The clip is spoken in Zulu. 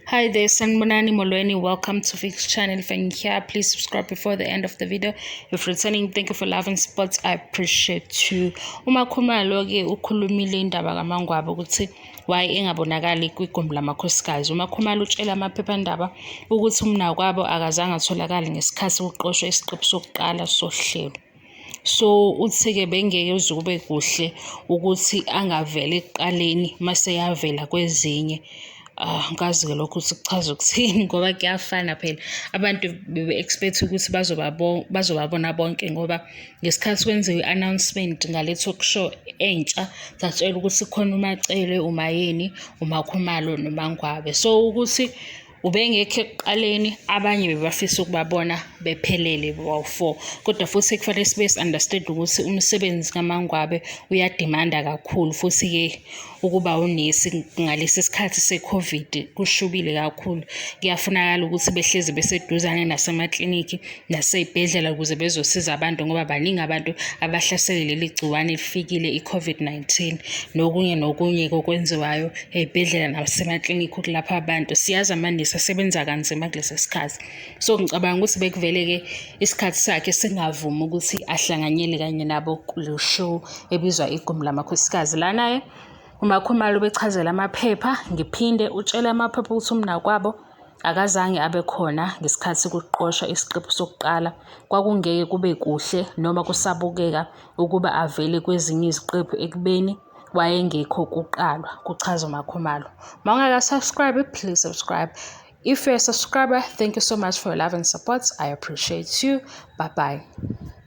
Hi there, Sanibonani Molweni. Welcome to Fix Channel. If you're here, please subscribe before the end of the video. If returning, thank you for love and support. I appreciate you. UMakhumalo-ke ukhulumile indaba kaMangwabe ukuthi why engabonakali kwigumbi lamakhosikazi. UMakhumalo utshela amaphephandaba ukuthi umnakwabo akazange atholakale ngesikhathi kuqoshwa isiqephu sokuqala sohlelo. So uthi-ke bengeke kuze kube kuhle ukuthi angaveli ekuqaleni mase yavela kwezinye. Ah, angikazi-ke lokho ukuthi kuchaza ukuthini ngoba kuyafana phela. Abantu bebe-expect ukuthi bazobabona bonke ngoba ngesikhathi kwenziwa i-announcement ngale talk show entsha, satshelwa ukuthi khona uMaCele, uMaYeni, uMakhumalo noMaNgwabe. So ukuthi ubengekho ekuqaleni, abanye bebafisa ukubabona bephelele bawu-four. Kodwa futhi kufanele sibe si-understand ukuthi umsebenzi kaMaNgwabe uyadimanda kakhulu futhi-ke ukuba unesi ngalesi sikhathi se-COVID kushubile kakhulu. Kuyafunakala ukuthi behlezi beseduzane nasemaklinikhi nasey'bhedlela ukuze bezosiza abantu ngoba baningi abantu abahlaselwe leli gciwane elifikile i-COVID-19 nokunye nokunye kokwenziwayo ey'bhedlela nasemaklinikhi ukulapha abantu. Siyazi amanesi asebenza kanzima kulesi sikhathi. So ngicabanga ukuthi bekuvele-ke isikhathi sakhe singavumi ukuthi ahlanganyele kanye nabo kule show ebizwa Igumbi Lamakhosikazi. Lana-ke uMakhumalo ubechazela amaphepha, ngiphinde utshele amaphepha ukuthi umnakwabo akazange abe khona ngesikhathi kuqoshwa isiqephu sokuqala. Kwakungeke kube kuhle noma kusabukeka ukuba avele kwezinye iziqephu ekubeni wayengekho kuqalwa, kuchaza uMakhumalo. Uma ungaka-subscribe, please subscribe. If you're a subscriber, thank you so much for your love and support. I appreciate you. Bye-bye.